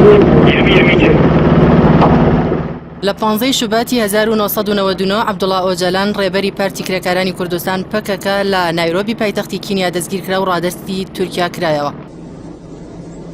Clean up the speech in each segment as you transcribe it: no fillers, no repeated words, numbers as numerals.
2022. لە پانزەی شوباتی 1999 عەبدوڵا ئۆجالان ڕێبەری پارتی کرێکارانی کوردستان پەکەکە لە نایرۆبی پایتەختی کینیا دەستگیرکرا و ڕادەستی تورکیا کرایەوە.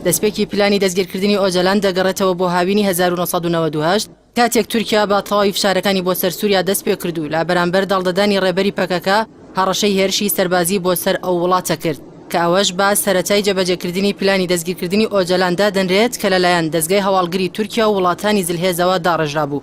دەستپێکی پلانی دەستگیرکردنی ئۆجالان دەگەڕێتەوە بۆ هاوینی 1998 کاتێک تورکیا بە تەواوی فشارەکانی بۆ سەر سووریا دەستپێکرد و لە بەرامبەر داڵدەدانی ڕێبەری پەکەکە هەڕەشەی هێرشی سەربازی بۆ سەر ئەو وڵاتە کرد کە ئەوەش بە سەرەتای جێبەجێکردنی پلانی دەستگیرکردنی ئۆجەلان دادەنرێت کە لەلایەن دەزگای هەواڵگری تورکیا و وڵاتانی زلهێزەوە داڕێژرابوو.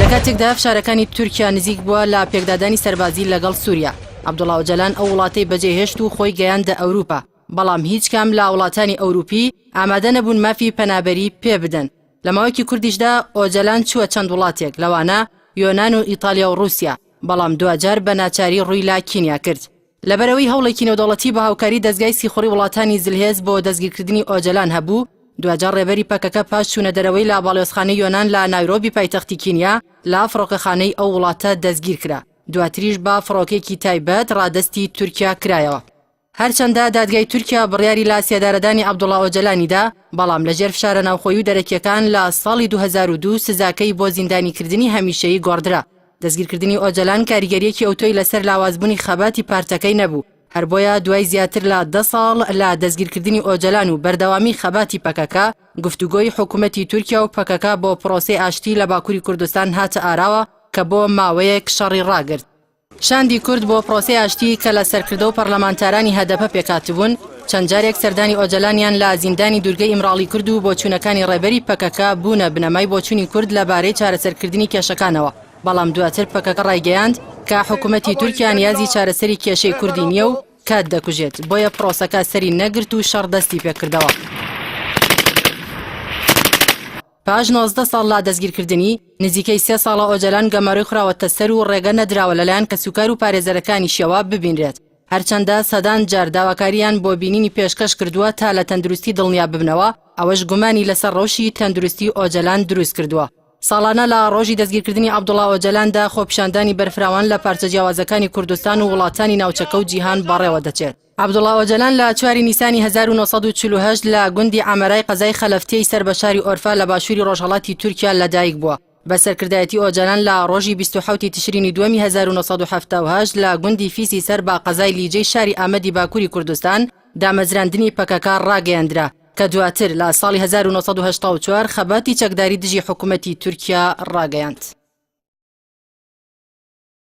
لە کاتێکدا فشارەکانی تورکیا نزیک بووە لە پێکدادانی سەربازی لەگەڵ سووریا، عەبدوڵا ئۆجەلان ئەو وڵاتەی بەجێهێشت و خۆی گەیاندە ئەوروپا، بەڵام هیچ کام لە وڵاتانی ئەوروپی ئامادە نەبوون مافی پەنابەری پێ بدەن. لە ماوەیەکی کوردیشدا ئۆجەلان چووە چەند وڵاتێک لەوانە یۆنان و ئیتالیا و ڕووسیا، بەڵام دواجار بە ناچاری ڕووی لە کینیا کرد. لەبەرئەوەی هەوڵێکی نێودەوڵەتی بە هاوکاری دەزگای سیخوڕی وڵاتانی زلهێز بۆ دەستگیرکردنی ئۆجەلان هەبوو، دواجار ڕێبەری پەکەکە پاش چوونە دەرەوەی لە باڵیۆزخانەی یۆنان لە نایرۆبی پایتەختی کینیا لە فڕۆکەخانەی ئەو وڵاتە دەستگیرکرا، دواتریش بە فڕۆکەیەکی تایبەت ڕادەستی تورکیا کرایەوە. هەرچەندە دادگای تورکیا بڕیاری لە سێدارەدانی عەبدوڵا ئۆجەلانی دا، بەڵام لەژێر فشارە ناوخۆیی و دەرەکییەکان لە ساڵی 2002 سزاکەی بۆ زیندانیکردنی هەمیشەیی گۆڕدرا. دەستگیرکردنی ئۆجەلان کاریگەرییەکی ئەوتۆی لەسەر لاوازبوونی خەباتی پارتەکەی نەبوو، هەر بۆیە دوای زیاتر لە دە ساڵ لە دەستگیرکردنی ئۆجەلان و بەردەوامی خەباتی پەکەکە، گفتوگۆی حکومەتی تورکیا و پەکەکە بۆ پرۆسەی ئاشتی لە باکوری کوردستان هاتە ئاراوە کە بۆ ماوەیەک شەڕی ڕاگرت. شاندی کورد بۆ پرۆسەی ئاشتی کە لە سەرکردە و پەرلەمانتارانی هەدەپە پێکهاتبوون، چەند جارێک سەردانی ئۆجەلانیان لە زیندانی دوورگەی ئیمراڵی کرد و بۆچوونەکانی ڕێبەری پەکەکە بوونە بنەمای بۆچوونی کورد لە بارەی چارەسەرکردنی کێشەکانەوە، بەڵام دواتر پەکەکە ڕایگەیاند کە حکومەتی تورکیا نیازی چارەسەری کێشەی کوردی نییە و کات دەکوژێت، بۆیە پرۆسەکە سەری نەگرت و شەڕ دەستی پێکردەوە. پاش 19 ساڵ لە دەستگیرکردنی، نزیکەی سێ ساڵە ئۆجەلان گەمارۆی خراوەتە سەر و ڕێگە نەدراوە لەلایەن کەسوکار و پارێزەرەکانیشیەوە ببینرێت، هەرچەندە سەدان جار داواکارییان بۆ بینینی پێشکەش کردووە تا لە تەندروستی دڵنیا ببنەوە، ئەوەش گومانی لەسەر ڕەوشی تەندروستی ئۆجەلان دروست کردووە. ساڵانە لە ڕۆژی دەستگیرکردنی عەبدوڵا ئۆجەلاندا خۆپیشاندانی بەرفراوان لە پارچە جیاوازەکانی کوردستان و وڵاتانی ناوچەکە و جیهان بەڕێوە دەچێت. عەبدوڵا ئۆجەلان لە چواری نیسانی 1948 لە گوندی ئامەرای قەزای خەلەفتیی سەر بە شاری ئۆرفا لە باشووری ڕۆژهەڵاتی تورکیا لەدایک بووە. بە سەرکردایەتی ئۆجەلان لە ڕۆژی 27 ی تشرینی دووەمی 1978 لە گوندی فیسی سەر بە قەزای لیجەی شاری ئامەدی باکووری کوردستان دامەزراندنی پەکەکە ڕاگەیەندرا کە دواتر لە ساڵی 1984 خەباتی چەکداری دژی حکوومەتی تورکیا ڕاگەیاند.